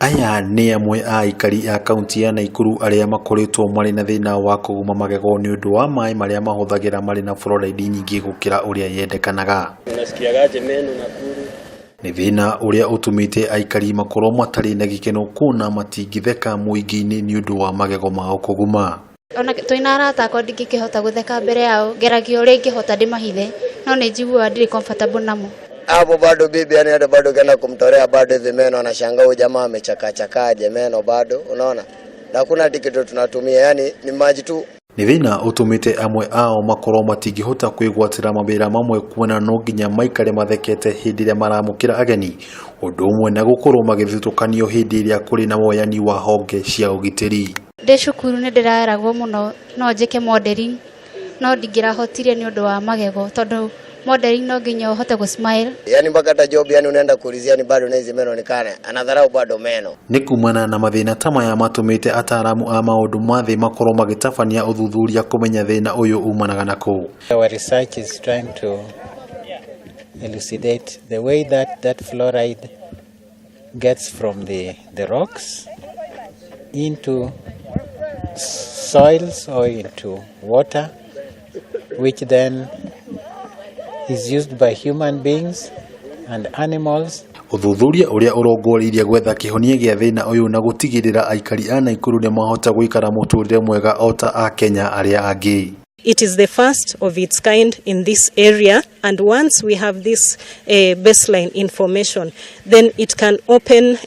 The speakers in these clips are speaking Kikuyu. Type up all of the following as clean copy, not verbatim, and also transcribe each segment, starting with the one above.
Aya nĩ amwe a aikari a kaunti ya Naikuru arĩa makoretwo marĩ na thĩna wa kũguma magego nĩ ũndũ wa maĩ marĩa mahũthagĩra marĩ na fluoride nyingĩ gũkĩra ũrĩa yendekanaga. Unasikiagaje meno Nakuru? Nĩ thĩna ũrĩa ũtũmĩte aikari makorwo matarĩ na gĩkeno kuona matingĩtheka mũingĩ-inĩ nĩ ũndũ wa magego mao kũguma. Ona twĩna arata akwa ndingĩkĩhota gũtheka mbere yao, ngeragia ũrĩa ingĩhota ndĩmahithe, no nĩ njiguaga ndirĩ comfortable namo. Hapo bado bibi, yani hata bado ukienda kumtolea bado hivi meno anashangaa huyu jamaa amechakachakaje meno bado, unaona? Na hakuna hati kitu tunatumia, yani ni maji tu. Nĩ thĩna ũtũmĩte amwe ao makorwo matingĩhota kwĩgwatĩra mawĩra mamwe kuona no nginya maikare mathekete hĩndĩ ĩrĩa maramũkĩra ageni, ũndũ ũmwe na gũkorwo magĩthutũkanio hĩndĩ ĩrĩa kũrĩ na woyani wa honge cia ũgitĩri. Ndĩ cukuru nĩ ndĩreragwo mũno no njĩke modeling, no ndingĩrahotire nĩ ũndũ wa magego tondũ modeling no nginya ũhote gũ smile. Yani mpaka hata job, yani unaenda kuulizia ni bado na hizi meno nikane, anadharau bado meno. Nĩ kumana na mathĩna ta maya matũmĩte ataaramu a maũndũ ma thĩ makorwo magĩtabania ũthuthuria kũmenya thĩna ũyũ umanaga na kũ. Our research is trying to elucidate the way that that fluoride gets from the rocks into soils or into water, which then is used by human beings and animals. Ũthuthuria ũrĩa ũrongoreirie gwetha kĩhonia gĩa thĩna ũyũ na gũtigĩrĩra aikari a Naikuru nĩ mahota gũikara mũtũrĩre mwega o ta akenya arĩa angĩ. It is the first of its kind in this area, and once we have this baseline information, then it can open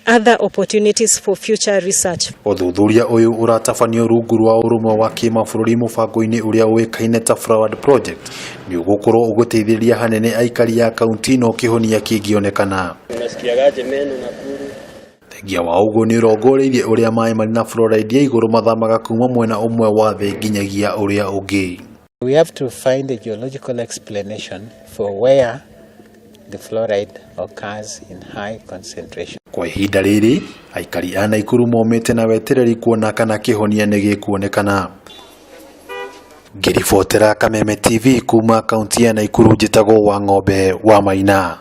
other opportunities for future research. Ũthuthuria ũyũ ũratabanio rungu rwa ũrũmwe wa kĩmabũrũri mũbango-inĩ ũrĩa ũĩkaine ta Floward Project nĩ ũgũkorwo ũgĩteithĩrĩria hanene aikari a kaunti ĩno kĩhonia kĩngĩonekana. Unasikiagaje meno Nakuru? Thengia wa ũguo nĩ ũrongoreirie ũrĩa maĩ marĩ na fluoride ya igũrũ mathamaga kuma mwena ũmwe wa thĩ nginyagia ũrĩa ũngĩ. We have to find a geological explanation for where the fluoride occurs in high concentration. Kwa ihinda rĩrĩ aikari a Naikuru momĩte na wetereri kuona kana kĩhonia nĩ gĩkuonekana. Ngĩribotera Kameme TV kuma kaunti ya Naikuru njĩtagwo Wang'ombe wa Maina.